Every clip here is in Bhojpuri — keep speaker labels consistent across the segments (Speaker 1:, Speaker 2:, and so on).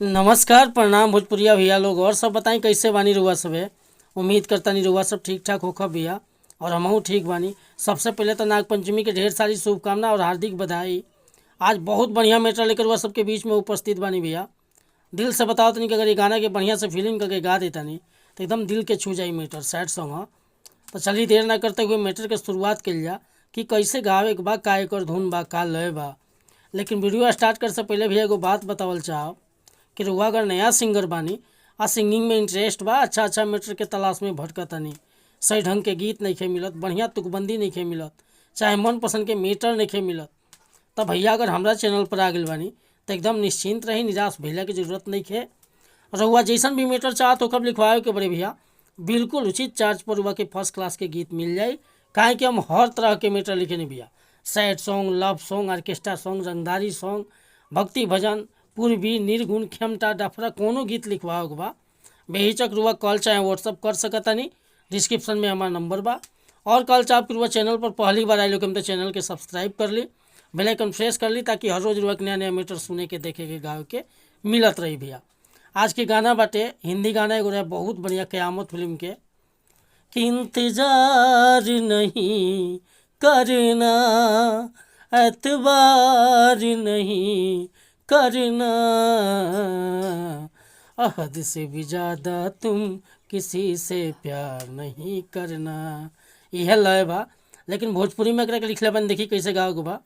Speaker 1: नमस्कार, प्रणाम भोजपुरिया भैया लोग। और सब बताई कैसे बानी रुआ सबे। उम्मीद करतानी रुआ सब ठीक ठाक होखब भैया, और हमहू ठीक बानी। सबसे पहले तो नागपंचमी के ढेर सारी शुभकामना और हार्दिक बधाई। आज बहुत बढ़िया मैटर लेकर रुआ सबके बीच में उपस्थित बानी भैया। दिल से बताओ तनी कि अगर ये गाना के बढ़िया से फीलिंग करके गा देतानी तो एकदम दिल के छू जाई मैटर, सैड सॉन्ग ह। तो चलिए देर ना करते हुए मैटर के शुरुआत कइल जा कि कैसे गावे के बा, का एकर धुन बा, का लय बा। लेकिन वीडियो स्टार्ट करे से पहले भैया एगो बात बतावल चाहब कि रुआ अगर नया सिंगर बानी आ सिंगिंग में इंटरेस्ट बा, अच्छा अच्छा मैटर के तलाश में भटकतानी, सही ढंग के गीत नइखे मिलत, बढ़िया तुकबंदी नइखे मिलत, चाहे मनपसंद के मैटर नइखे मिलत, तब भैया अगर हमरा चैनल पर आ गइल बानी तो एकदम निश्चिंत रही, निराश भइला के जरूरत नइखे। रउआ जैसन भी मैटर चाहत होखब लिखवावे के बड़े भैया, बिल्कुल उचित चार्ज पर रुआ के फर्स्ट क्लास के गीत मिल जाई। काहे कि हम हर तरह के मैटर लिखेनी भैया, sad song, love song, orchestra song, रंगदारी सॉन्ग, भक्ति भजन, पूर्वी, निर्गुण, खेमटा, डफरा, कोनो गीत लिखवावे के बा बेहिचक रुआ कॉल चाहे व्हाट्सअप कर सकतानी। डिस्क्रिप्शन में हमार नंबर बा। और कॉल चाहे रुआ चैनल पर पहली बार आइल तो चैनल के सब्सक्राइब कर ली, बेल आइकन प्रेस कर ली, ताकि हर रोज़ रुआ के नया नया मैटर सुने के, देखे के, गावे के मिलत रही भैया। आज के गाना बाटे हिंदी गाना एगो रहे बहुत बढ़िया कयामत फिल्म के, कि इंतजार नहीं करना, एतबार नहीं करना, हद से भी ज़्यादा तुम किसी से प्यार नहीं करना। यह लय बा, लेकिन भोजपुरी में एकरा के लिखले बानी, देखी कैसे गावे के बा।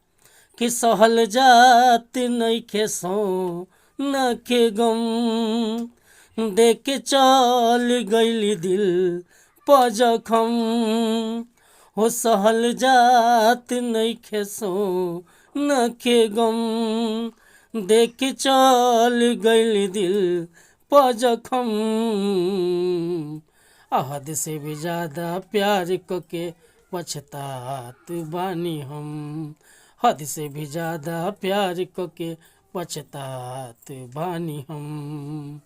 Speaker 1: कि सहल जात नइखे सो नखे गम, देख चल गइल दिल पजखम, हो सहल जात नइखे सो नखे गम, देख चल गइल दिल पजखम, हद से भी ज़्यादा प्यार कके पछतात बानी हम, हद से भी ज़्यादा प्यार कके पछतात बानी हम।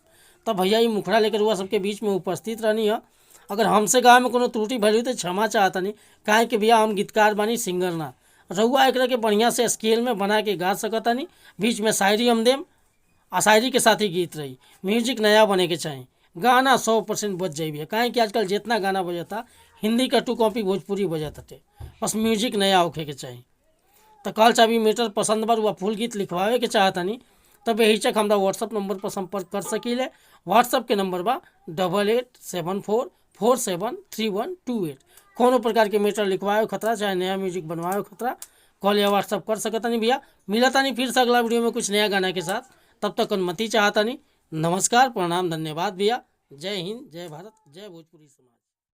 Speaker 1: तब भैया ये मुखड़ा लेकर रुआ सबके बीच में उपस्थित रहनी है। अगर हमसे गावे में कोनो त्रुटि भइल तो क्षमा चाहतनी, काहे कि भैया हम गीतकार बानी, सिंगर ना। रउआ एकरा के बढ़िया से स्केल में बना के गा सकतानी। बीच में शायरी हम देम आ शायरी के साथ ही गीत रही, म्यूजिक नया बने के चाही, गाना 100% बज जाई भैया। काहे कि आजकल जितना गाना बजता हिंदी का 2 कॉपी भोजपुरी बजत हटे, बस म्यूजिक नया होखे के चाही। तो कल चाबी मीटर पसंद बा रुआ फुल गीत लिखवावे के चाहतानी तब बेहिचक हमरा व्हाट्सअप नंबर पर संपर्क कर सकीले। व्हाट्सअप के नंबर बा 8874473128। कोनो प्रकार के मीटर लिखवावे खतरा चाहे नया म्यूजिक बनवावे खतरा कॉल या व्हाट्सअप कर सकतानी भैया। मिलतानी फिर से अगला वीडियो में कुछ नया गाना के साथ, तब तक अनुमति चाहतानी। नमस्कार, प्रणाम, धन्यवाद भैया। जय हिंद, जय भारत, जय भोजपुरी समाज।